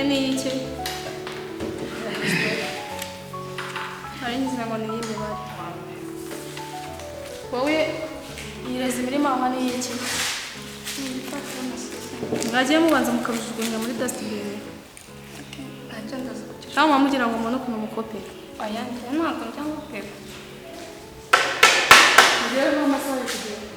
Ni iki? Hari ngize ngo ni iy'imibare. Wowe, iyi resume irimo aha ni iy'iki? Mwagiye mubanza mukabijugunya muri dustbin? Ntacyo, ndaza kugira. Cyangwa mugira ngo mubone ukuntu mukope? Oya, njye ntabwo njya ngupeba. Mugereho, amasaha ari kugenda.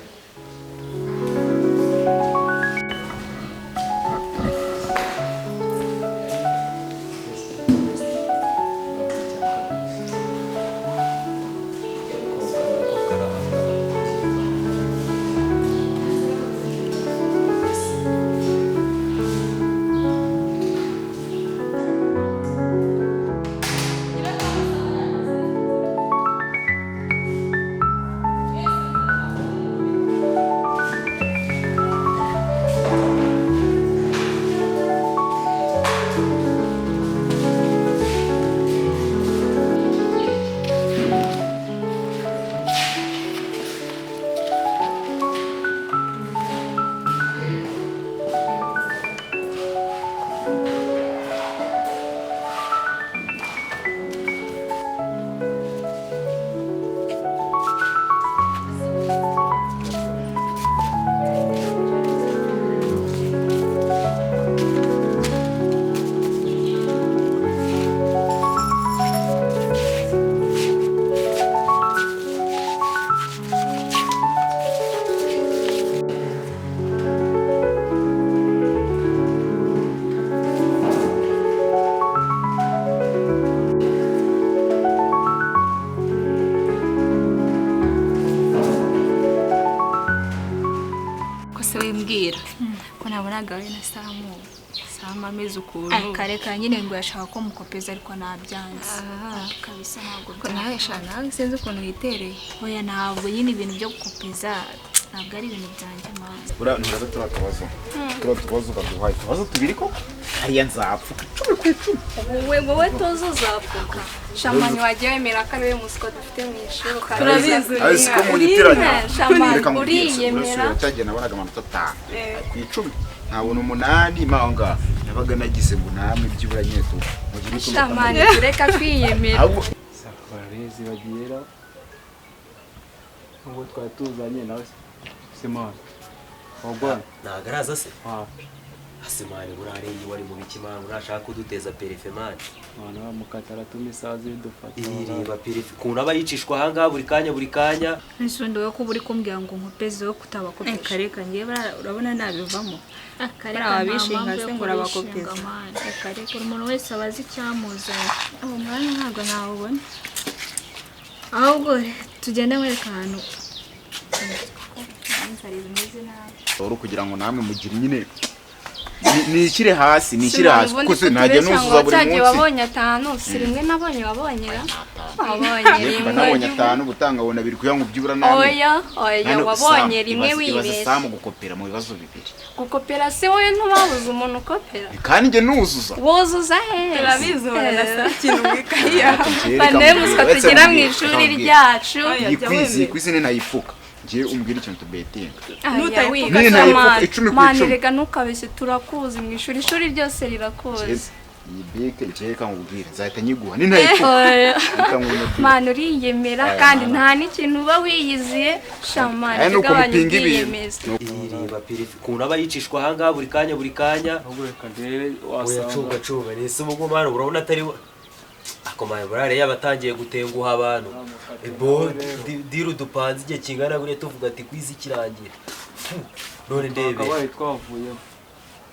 Ko se wimbwira ko nabonaga we na Samu, Samu ameze ukuntu? Kareka nyine, ngo yashaka ko mukopeza ariko nabyanze. Ah. Kabisa ntabwo. Ko nawe sha, nawe sinzi ukuntu yitereye. Oya, ntabwo nyine, ibintu byo gukopeza ntabwo ari ibintu byanjye, mama. Buriya nturaza turiya tubazo baduhaye, utubazo tubiri koko, hariya nzapfuka 10 ku 10. Wowe tuzi uzapfuka shamani, wagiye wemera ko ari we muswa dufite mu ishuri. Turabizi. Azi ko munyitiranya. Shamani. Reka nkubwire, Uriyemera. urasubira cyagihe nabonaga amanota 5 ku 10, nkabona 8 mo aho ngaho, nabaga nagize ngo namwe byibura nyine tu mugire utuntu. Shamani, tureka kwiyemera. Ahubwo Barezi bagera ubwo twari tuzanye nawe simani wagwana. Ntabwo araza se? Wapi. Ase man, burareye wari mu biki man? Urashaka kuduteza perefe man? Mwana wa mukata aratuma isazi bidufata. Ireba perefe ukuntu aba yicishwa ahangaha buri kanya, buri kanya. Nsundi, wowe kuba uri kumbwira ngo nkopeze, wowe kutabakopesha? Reka, ngewe urabona nabivamo. Akareka. Bariya abishinga se ngo urabakopeza? Reka reka, buri muntu wese aba azi icyamuzanye. Uwo mwanya ntabwo nawubona. Ahubwo tugende mwereka ahantu. Inzara imeze nabi. Wari kugira ngo namwe mugire nyine nishyire hasi kuko se ntajya nuzuza buri Cyagiye munsi. wabonye 5, si rimwe nabonye, wabonye ra wabonye Mba nabonye rimwe. 5, ubutanga abona 2 kugira ngo byibura namwe. Oya oya, Hano, wabonye Sam, rimwe. ibaze Wibeshye. Sam gukopera mu bibazo bibiri. Gukopera se wowe ntubabuze umuntu ukopera? Kandi njye nuzuza. Wuzuza hehe? Turabizi, uhora na saa kintu mu ikayi yawe. Bane muswa tugira mu ishuri ryacu. Iyi quiz, iyi quiz ni nayifuka, ngiye umbwira ikintu tubetinga. Nutayifuka. Nini nayifuka 10 ku 10. Man, reka ntukabeshye, turakuzi mu ishuri, ishuri ryose rirakuzi. Jeze, iyi bike njye reka nkubwire, nzahita nyiguha ninayifuka. Oya. Reka nkubwire. Man, uriyemera. Aya, kandi mana. nta n'ikintu uba wiyiziye shamani. Aya ni uko Tugabanye mupinga ibintu. ubwiyemezi. Ireba perefe ukuntu aba yicishwa ahangaha buri kanya, buri kanya. Ahubwo reka ndebe. Oya. Wasanga. Cunga cunga, nese ubwo man urabona atari ako man, burare yaba atangiye gutenguha abantu bo diru dupanze igihe kingana guriya tuvuga ati quiz ikirangira. Fu, none ndebe. Twakabaye twavuyemo.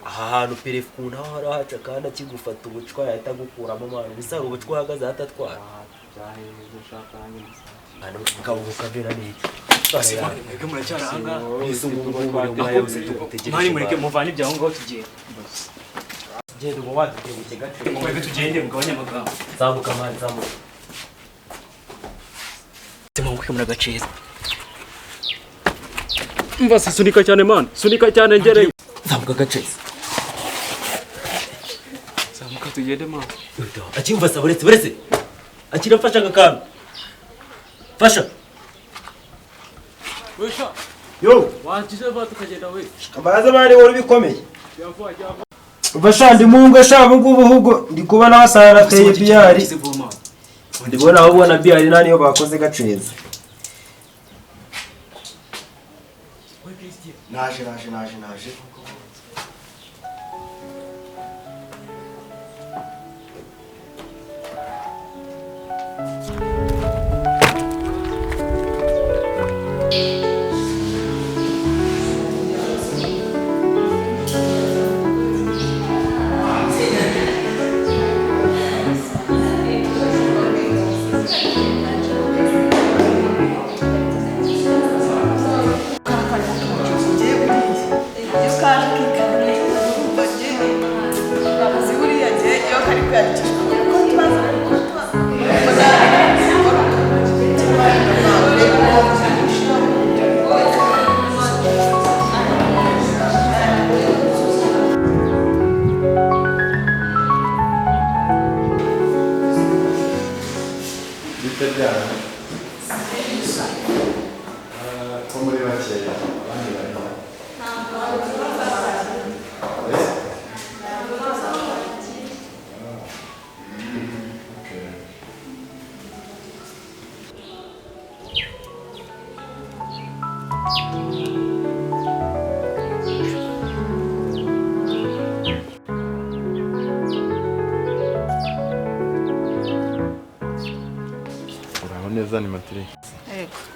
Aha hantu perefe ukuntu aho harahaca kandi akigufata ubucwa yahita agukuramo man, ubusa hari ubucwa ahagaze ahita atwara. Byaheze, ushaka nanjye musange. Hano kabugo kamera ni iki? Mwebwe muracyari ahangaha? Mbese ubu ngubu uri umwanya wose tugutegereje. Mani, mureke muvane ibyo aho ngaho, tugiye. Genda uba wadutengushye gace. Mwebwe tugende, mugabanye amagambo. Zamuka man, zamuka. Muguke muri agaceza. Mva se, sunika cyane man, sunika cyane ngereye. Zamuka gace. Zamuka tugende man. Akimva se, buretse buretse, akira, mfasha aka kantu, fasha. Wesha. Yo. Wakize va tukagenda we. Kabaza bari wari bikomeye. Jya vuba, jya vuba. Ubasha ndi mungu sha ubu ngubu ahubwo ndi kubona wasanga nateye biyari. Ndibona ahubwo na biyari nta niyo bakoze gaceza. Naje naje naje naje.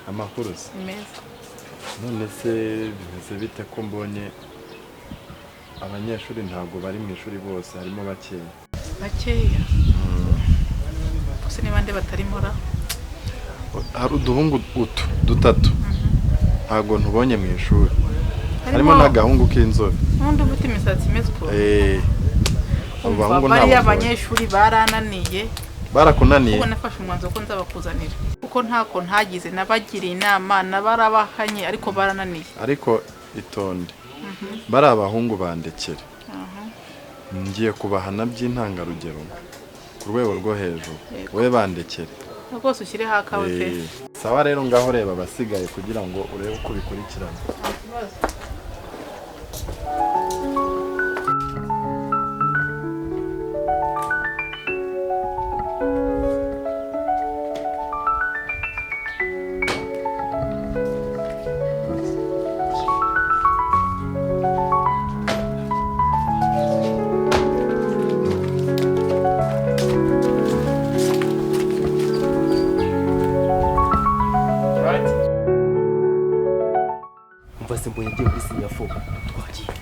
Amakuru se none se bimeze bite ko mbonye abanyeshuri ntabwo bari mu ishuri bose harimo bakeya bakeya bose ni bande batarimo ra hari uduhungu utu dutatu ntabwo ntubonye mu ishuri harimo n'agahungu k'inzobe n'undi ufite imisatsi imeze ukuntu abo bahungu ntabwo ntabwo abanyeshuri barananiye barakunaniye kuko nafashe umwanzuro ko nzabakuzanira kuko ntako ntagize nabagiriye inama nabarabahanye ariko barananiye ariko itonde bari abahungu bandekere ngiye kubahana by'intangarugero ku rwego rwo hejuru wowe bandekere rwose ushyireho akawe pe sawa rero ngaho reba abasigaye kugira ngo urebe uko bikurikirana Mbonye agiye kuri sinyafo twagiye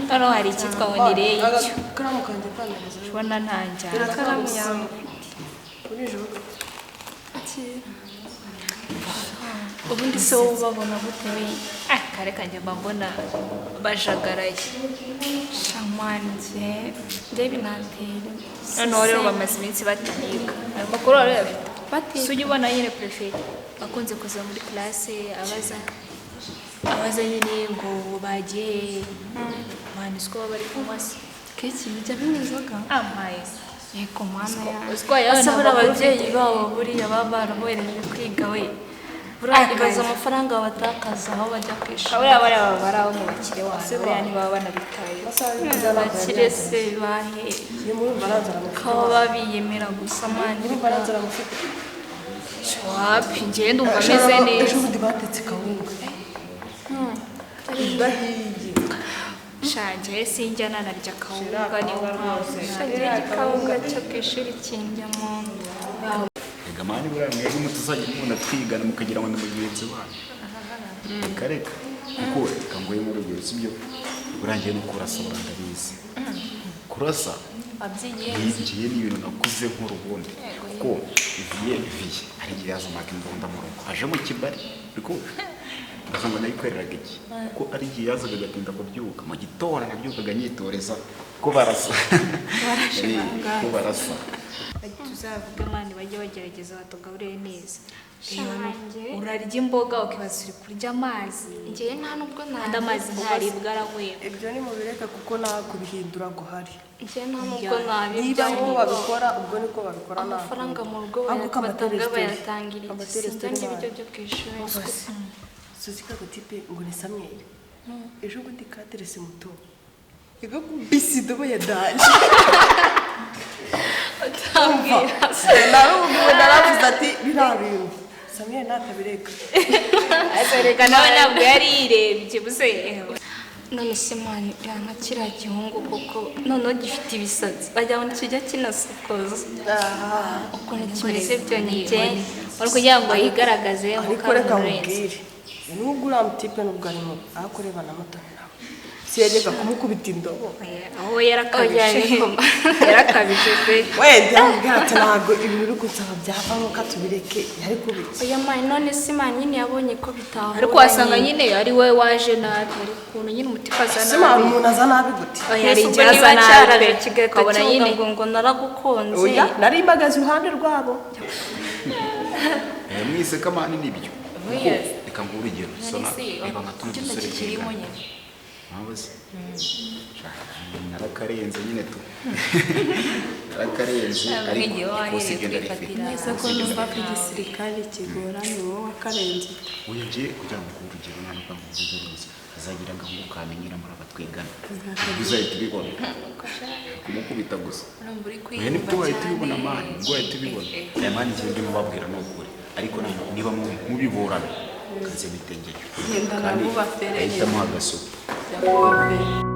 Hano hari icyitwa ngo ni reyo ubona nta njyana ubundi se wowe ubabona gute we kare kanjye mba mbona bajagaraye shamanjye ndebe nantera noneho rero bamaze iminsi batiga ayo makuru wari uyafite si ujya ubona nyine perefe akunze kuza muri classe abaza abaza nyine ngo bagiye mani siko baba bari kunywa se keki bijya binywa inzoga amaye yego mwana yawe uziko yawe ese nta buriya makuru ababyeyi ufite babo buriya baba barabohereje kwiga we buriya ibaza amafaranga batakaza aho bajya ku ishuri buriya bariya baba ari abo mu bakire wanyu buriya ntibaba banabitayeho abakire se bahe ko baba biyemera gusa mani wapi njyewe ndumva ameze neza ejo bundi batetse kawunga shanjye sinjya nanarya kawunga niyo mpamvu shagira igikawunga cyo ku ishuri kinjya mu nda Rega mani buriya mwebwe mutazajya mubona twigana mukagira ngo ni mugenzi wanyu. Reka reka kuko reka nguhe nk'urugero sibyo burangiye no kurasa ndabizi kurasa ngiye ni ibintu nakuze nk'urubundi kuko iviye iviye hari igihe yazanaga imbunda mu rugo aje mu kibari ariko Ndavuga ngo nayikoreraga iki kuko ari igihe yazaga agatinda kubyuka mu gitondo nabyukaga nyitoreza ko barasa. Ko barasa. Tuzavuge mani bajye bagerageza batugaburire neza. Urarya imboga ukibaza uri kurya amazi. Njyewe nta nubwo Kandi amazi ntaribwa aranywebwa. Ibyo ni mubireka kuko nta kubihindura guhari. Njyewe nta nubwo nabirya. Niba bo babikora ubwo niko babikora ntabwo. Amafaranga mu rugo batanga bayatangira iki? Sinjya ndya ibiryo byo ku ishuri. Suzi kagatipe ngo ni Samuel. Ejo bundi katerese muto. Igo bisi dobo ya danje. Narumiwe naravuze ati biriya bintu Samuel natabireka. Azareka nawe ntabwo yari yirebye buse. None se mani nka kiriya gihungu koko noneho gifite ibisatsi wagira ngo kijya kinasokoza ukuntu kimeze byonyine wari kugira ngo yigaragaze ariko reka mubwire nubwo uriya mutipe nubwo arimo aho kureba na Mutoni nawe si yajyaga kumukubita indobo aho yarakabije yarakabije pe wenda yamubwira ati ntabwo ibintu uri gusaba byavamo ka tubireke yari kubiki oya mani none se mani nyine yabonye ko bitahura ariko wasanga nyine ari we waje nabi ari ukuntu nyine umutipe aza nabi se mani umuntu aza nabi gute oya hari igihe aza nabi kigahita kivuga ngo ngo naragukunze oya nari mpagaze iruhande rwabo mwiseka mani nibyo reka nguhe urugero sona reba nka tuno dusore twigana ntabuze narakarenze nyine tu narakarenze ariko ikosi igenda rifite neza ko numva ko igisirikare kigoranye wowe wakarenze uyu ngiye kugira ngo nguhe urugero nta nubwo nguhe rwose azagira agahungu kamenyera muri aba twigana uzahita ubibona kumukubita gusa oya nibwo wahita ubibona mani nibwo wahita ubibona aya mani ikintu ndimo babwira ni ukuri ariko niba mubiburana kanze mitengeye Genda kandi nabo bafereye. ahitamo agasupu Byakuba pe.